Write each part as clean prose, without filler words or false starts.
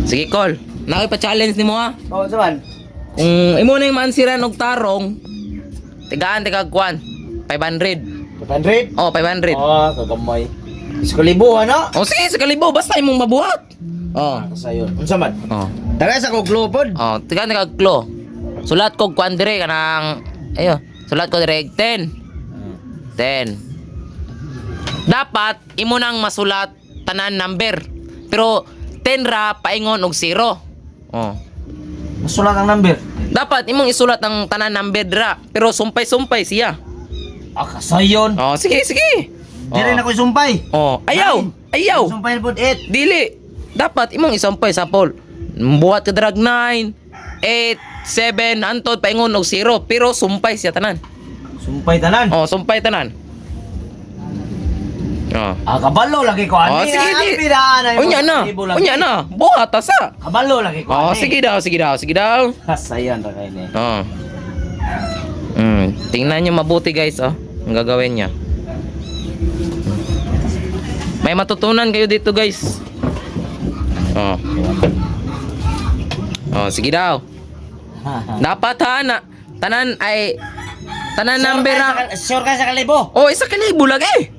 Sige, call. Nakoy pa-challenge nimo ha. Oh, unsa man? Kung imo na yung maansiran og tarong, tigaan tigag kwan. 500. 500? Oh, 500. Oh, kagamay. Isko libo ano? Oh, sige, sa kalibo basta imong mabuhat. Oh. Kasayon. Unsa man? Oh. Dara sa kog pod. Oh, tigaan tigag klo. Sulat kog kwan dire kanang ayo, sulat ko dire 10. 10. Dapat imo nang masulat tanan number. Pero 10 ra paingon og 0. Oh. Masulat ang number. Dapat imong isulat ang tanan number dra, pero sumpay-sumpay siya. Ah, kasayon. Oh, sige, sige. Oh. Dire na ko sumpay. Oh, ayaw, ayaw. Sumpay pod 8. Dili. Dapat imong isampay sa Paul. Buhat ka drag 9, 8, 7, antod paingon og 0, pero sumpay siya tanan. Sumpay tanan. Oh, sumpay tanan. Oh. Ah, kabalo lagi ko Oh, ani. sige, Ah, di. pira na imong Unya na. libo lagi. Unya na. Buhat ta sa. Kabalo lagi ko Oh, ani. sige daw, sige daw, sige daw. Kasayon ra kay ni. Oh. Tingnan niyo mabuti guys, oh. Ang gagawin niya. May matutunan kayo dito, guys. Oh. Oh, sige daw. Dapat ha na tanan ay tanan number na. Sure ka sa kalibo. Oh, isa kalibo lagi.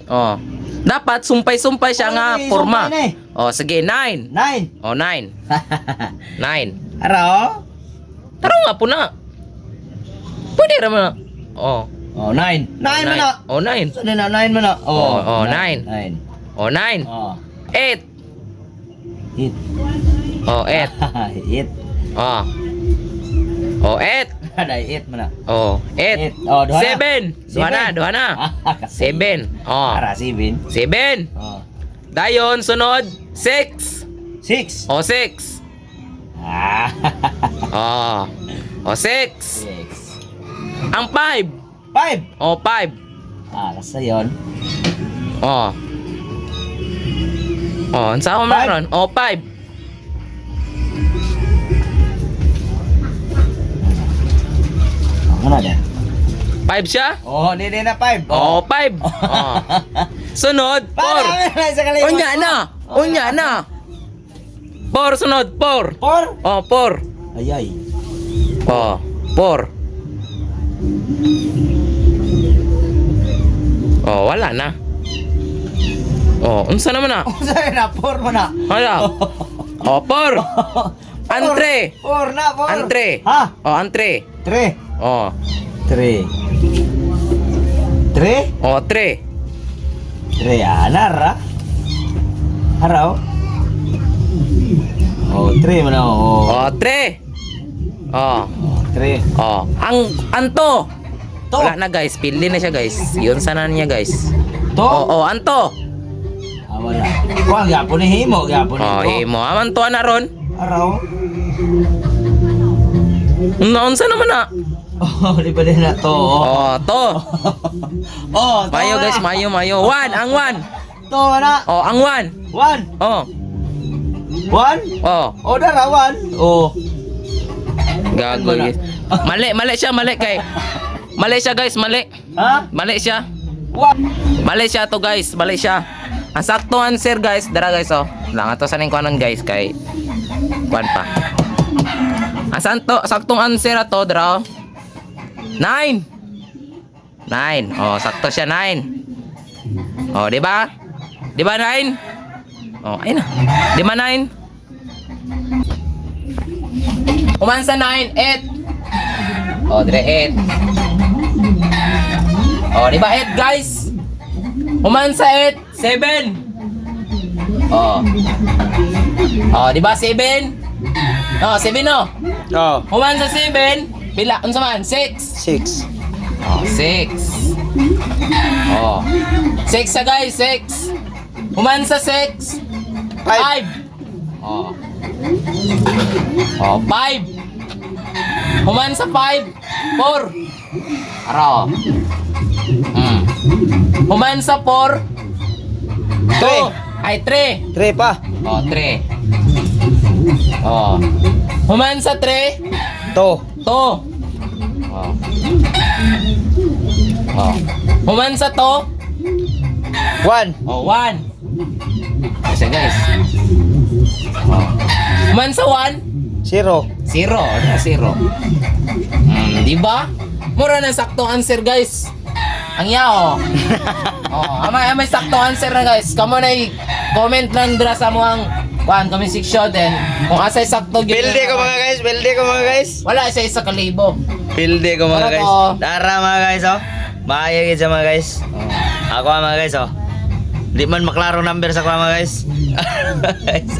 Oh. Dapat sumpay-sumpay siya Oh, nga lagi, porma. sumpay na eh. Oh, sige, 9. 9. Oh, 9. 9. Ara oh. Taro nga po na. Pwede ra man. Oh. Oh, 9. 9 man na. Oh, 9. So, na 9 man na. Oh, oh, nine. 9. Oh, 9. Oh. 8. 8. Oh, 8. 8. Oh. Oh, 8. Aday 8 man na. Oh, 8. Eight. Oh, duha na. 7. Duha na, Seven. duha na. 7. Oh. Ara 7. 7. Oh. Dayon, sunod. 6. 6. Oh, 6. Ah. Oh. Oh, 6. 6. Ang 5. 5. Oh, 5. Ah, kasayon. Oh. Oh, unsa ako Five. meron? Oh, 5. Ano na da? 5 siya? Oh, di di na 5. Oh, 5. Oh. Sunod, 4. 4. Sa kalibo. Unya na. Unya na. 4 sunod, 4. 4. Oh, 4. Ay ay. Oh, 4. Oh, wala na. Oh, unsa naman na? Unsa na 4 mo na? Wala. Oh, 4. Antre. 4 na 4. Antre. Ha? Oh, antre. 3. Oh. 3. 3? Oh, 3. 3 ana ra. Araw. Oh, 3 man oh. Oh, 3. Oh. 3. Oh, ang anto. To. Wala na guys, pili na siya guys. Yun sana niya guys. To. Oh, oh, anto. Ah, wala. Kuan gyapon ni himo, gyapon ni. Oh, himo. Ah, anto na ron. Araw. Unsa naman na? Oh, di ba din na to? Oh, Oh, to. oh to Mayo na. guys, mayo, mayo. One, ang one. To na. Oh, ang one. One. Oh, One. oh. Oh, dara one. Oh. Gago guys. Mali, mali siya, mali kay. Mali siya guys, mali. Ha? Mali siya. One. Mali siya to guys, mali siya. Ang sakto answer guys, dara guys oh. Lang ato sa ning kuanon guys kay kuan pa. Ang santo, saktong answer ato dara. Oh. 9. 9. Oh, sakto siya 9. Oh, di ba? Di ba 9? Oh, ayun na. Di ba 9? Human sa 9, 8. Oh, dire 8. Oh, di ba 8 guys? Human sa 8, 7. Oh. Oh, di ba 7? Oh, 7 no. Oh. Human sa 7, pila unsa man? 6. 6. Oh, 6. Oh. 6 sa guys, 6. Human sa 6, 5. Oh. Oh, 5. Human sa 5, 4. Aro. Human sa 4, 2. Ay, 3. 3 pa. Oh, 3. Oh. Human sa 3, 2. 2. Oh. Oh. Human sa 2, 1. oh, 1. Kasi guys. Oh. Man sa 1? 0. 0, na 0. Di ba? Mura na sakto answer, guys. Ang yao. Oh, amay amay sakto answer na, guys. Kamo na comment lang dira sa muang kuan comment section then kung asay sakto gyud. Pilde ko, mga guys, pilde ko, mga guys. Wala sa 1,000. Pilde ko, mga Para guys. to. Tara, mga guys, oh. Maayo gid siya, mga guys. Ako ah, mga guys, oh. Di man maklaro number sa ako, mga guys. Guys.